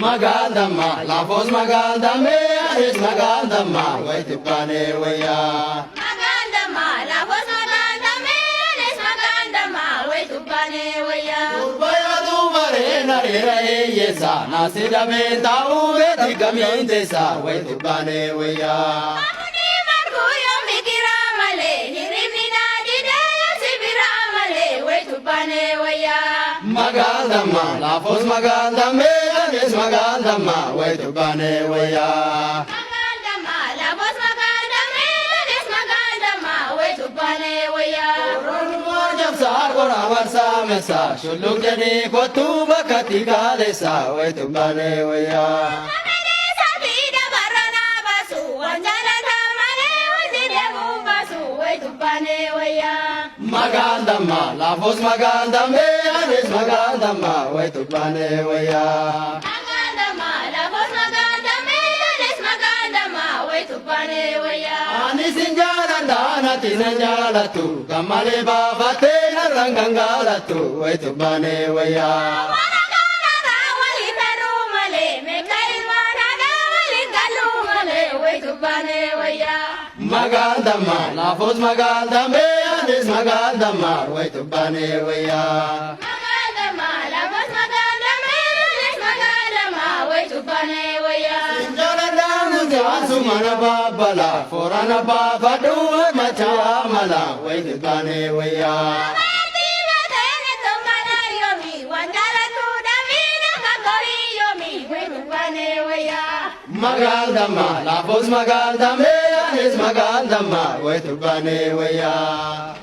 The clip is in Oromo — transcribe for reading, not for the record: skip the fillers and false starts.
Magaal damma laafoos magaal dammee anis magaal damma wayitu baanee wayyaa. Magaan dammaa laafos magaan dammee anis magaan dammaa wayitu baanee wayyaa. Urbayaatu bareena reera eeyyeessa naasi dhabeen taa'uu beeti gamiin teessa wayitu baanee wayyaa. Amni marguu yoomi giraa malee hirribni naa didee yoomsi biraa malee wayitu baanee wayyaa. Magaal damma laafoos magaal dammee anis magaal damma wayitu baanee wayyaa. Magaan dammaa laafos magaan dammee anis magaan dammaa wayitu baanee wayyaa. Oromoo jabsaa qora marsaa meessaa shulluq jedhii kottuu bakka tiikaaleessa wayitu baanee wayyaa. Amalee saatii dabarra naa baasu waan jaalataa malee wanti deemuu baasu wayitu baanee wayyaa. Magaal damma laafoos magaal dammee anis magaal damma wayitu baanee wayyaa. Magaan dammaa laafos magaan dammee anis magaan dammaa wayitu baanee wayyaa. Ani sin jaaladha natti nan jaalattu gammalee baafattee narraan gangaalattu wayitu baanee wayyaa. Wara kanarraa waliin tarruu malee meeqa ilmaan haadhaa waliin galuu malee wayitu baanee wayyaa. Magaal damma laafoos magaal dammee anis magaal damma wayitu baanee wayyaa. Magaan dammaa laafos magaan dammee anis magaan dammaa wayitu baanee wayyaa. Jaaladhaan mana babbala foorana baafadhu machaa mala wayitu baanee wayyaa. Maatii mateen tumana yoomi waan jaalatu dhabina kakooyi yoomi wayitu baanee wayyaa. Magaal damma laafoos magaal dammee anis magaal damma wayitu baanee wayyaa.